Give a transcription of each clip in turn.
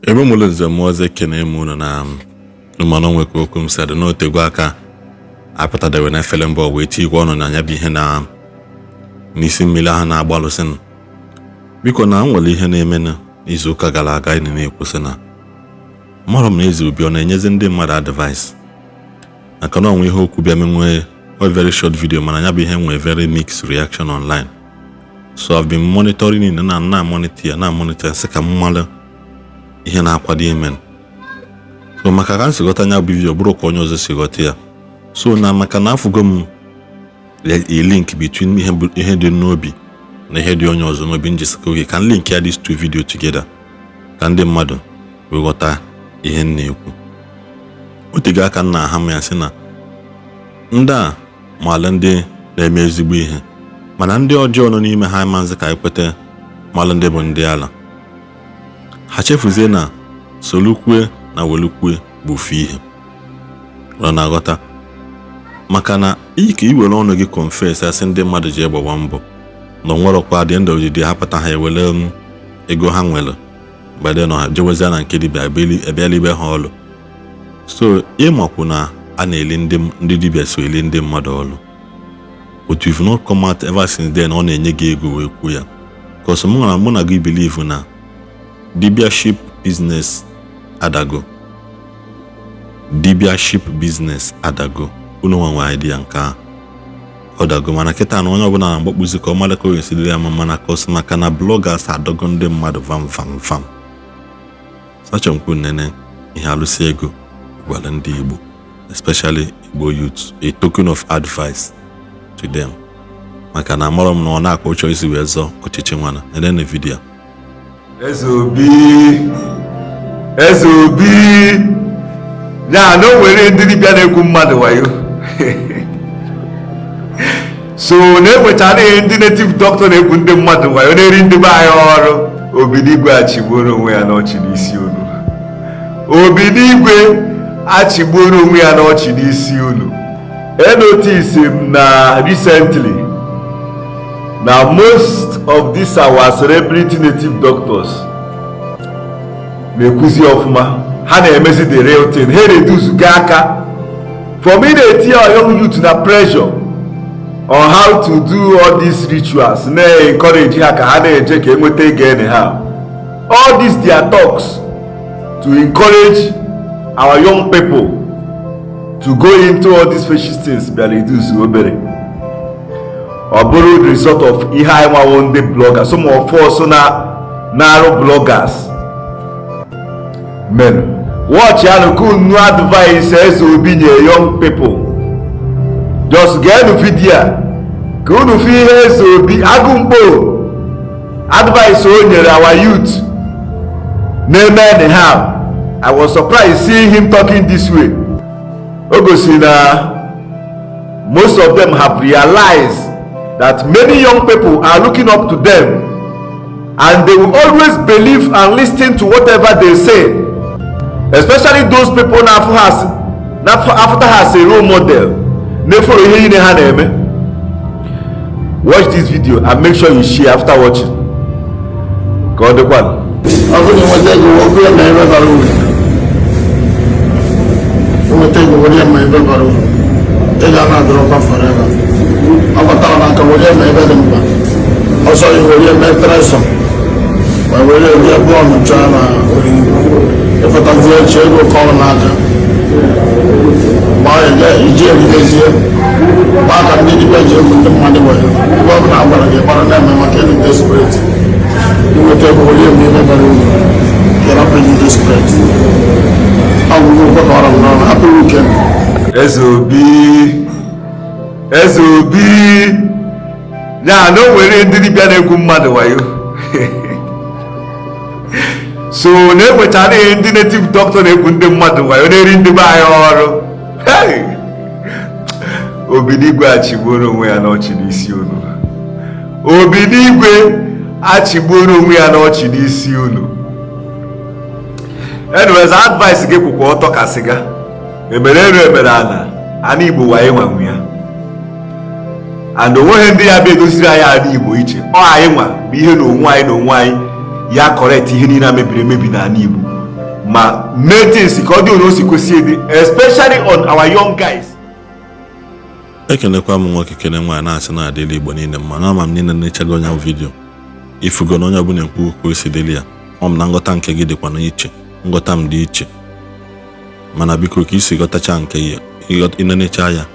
Ebe mụrụ nze mụọ ọzọ, ekene m unu na mmanụ nwekwa okwu m sị na otegwu aka apụtadewe na efere mba wee tikwa ọnụ na ya bụ ihe na n'isi mmiri ahụ na-agbalụsịnụ. Biko, na nwere ihe na-eme n'izu ụka gara aga anyị na-ekwusị na mmadụ m na Eze Obi ọ na-enyezi ndị mmadụ advice maka na onwe ihe okwu bịa menwe a very short video, mana ya bụ ihe nwee very mixed reaction online. So I've been monitoring it na monitor ya, na monitor, sị ka m malụ ihe na-akwado ime. So maka ka m si ghọta anya bụ video bụrụ ka onye ọzọ si ghọta ya. So na maka na afụgo m a link between ihe ihe dị n'obi na ihe dị onye ọzọ n'obi njisika oge ka m link ya these two video together ka ndị mmadụ wee ghọta ihe m na-ekwu. Otego aka m na-aha m ya sị na ndị a maala ndị na-eme ezigbo ihe, mana ndị ọjọọ nọ n'ime ha amanzi ka ekweta malụ ndị bụ ndị ala ha chefuzie na solukwue na welukwe bụ ofu ihe ọ na-aghọta. Maka na ike iwere ọnụ gị confess, asị ndị mmadụ ji egbawa mbọ na onwerọkwa at the end of the day ha pụta, ha ewere ego ha nwere mgbe nọ ha jewezie na nke dibịa abịala ibe ha ọlụ. So ịmakwu na a na-eli ndị dibịa so eli ndị mmadụ ọlụ, but you've not come out ever since then. Ọ na-enye gị ego wee kwuo ya because mụ na gị believe na dibiaship business adago, dibiaship business adago. Unu nwa nwe idea nke ahụ ọ dago, mana kịta na onye ọbụla na-agbakpuzi ka ọ mara ka o esi dịrị ya mma, mana cause maka na bloggers adọgo ndị mmadụ vam vam vam. Sacha nkwu nene ihe alụsị ego gwara ndị Igbo, especially Igbo youth, a token of advice to them, maka na amarọ m na ọ na-akpa ụchọ isi wee zọọ ọchịchị nwana nene video. Eze Obi, Eze Obi ya na o nwere ndị dibịa na-egwu mmadụ wayo, so na-enwechara ihe ndị native doctor na-egwu ndị mmadụ wayo, na-eri ndị be anyị ọrụ. Obinigwe achịgbuoro onwe ya n'ọchị n'isi unu. Obinigwe achịgbuoro onwe ya n'ọchị n'isi unu. Enotice m na recently na most of these our celebrity native doctors na-ekwuzi ọfụma, ha na-emezi the real thing. Ha reduce ga aka from ị na-etinye our young youth na pressure on how to do all these rituals, na-encourage ha ka ha na-eje ka enweta ego anyhow. All these their talks to encourage our young people to go into all these fetish things bịara reduce obere. Ọ bụrụ the result of ihe anyị nwawo ndị bloggers, some of us na na-arụ bloggers men. Watch ya nụ ka unu advice Eze Obi nye young people. Just geenụ video a ka unu fụ ihe Eze Obi Agụmkpo advice o nyere our youth na-eme anyhow. I was surprised seeing him talking this way. O gosiri na most of them have realized that many young people are looking up to them and they will always believe and listen to whatever they say, especially those people na-afụ ha na-afụta ha as a role model, na-eforo ihe niile ha na-eme. Watch this video and make sure you share after watching. Ka ọ dịkwa. Ọ bụrụ na ịnweta ego, okwu ya ma ebe bara uru. Ịnweta ego, were ya ma ebe bara uru. Ị ga na-adọrọkwa forever. Ọ batara n'aka, were ya ma ebe dị mkpa. Ọsọ ya, were ya mee tresọ, ma were ya jee bọọlụ chọọ na oriri. Ịfọtazie echi, ego kọrọ n'aka mgbe ahụ, iji eribezie gbaa ka ndị dibịa ji egwu ndị mmadụ wayo. Ebe ọ bụla a gwara gị gbara na-eme maka ịdị desperate. Inweta ego, were eme ebe bara uru, ka ịrapụ ịdị desperate. Ọgwụgwụ ụkwụ ka ọrụ m n'ọrụ. Happy weekend. Eze Obi, Eze Obi ya na o nwere ndị dibịa na-egwu mmadụ wayo, so na-enwechara ihe ndị native doctor na-egwu ndị mmadụ wayo, na-eri ndị be anyị ọrụ. Hey! Obinigwe achịgbuoro onwe ya n'ọchị n'isi unu. Obinigwe achịgbuoro onwe ya n'ọchị n'isi unu. Anyways, advice gị kwụkwa ọtọ ka sịga emere elu emere ana ana Igbo waye nwanwe ya and onweghị ndị ya bịa edoziri anyị ala Igbo iche. Ọ anyị nwa bụ ihe na onwe anyị na onwe anyị ya correct ihe niile a mebiri emebi n'ala Igbo. Ma mee things ka ọ dị otu o si kwesị ịdị, especially on our young guys. Ekenekwa m nwoke, kene nwaanyị, na-asị na adịla Igbo niile mma. Na ama m niile na-echago onye video ifugo na onye ọbụla ekwu ka o si dịrị ya. Ọ m na nghọta nke gị dịkwa n'iche, nghọta m dị iche, mana biko, ka isi ghọtacha nke ya, ịnenecha ya,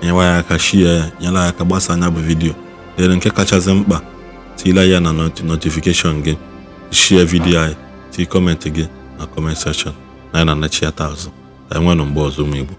nyewa ya aka, share ya, nyere ya aka gbasa anya bụ video dere. Nke kachasị mkpa, tila ya na notification gị, share video anyị, tii comment gị na comment section na anyị na-anachi ya taa azụ. Ka enwenụ mgbe ọzọ, ụmụ Igbo.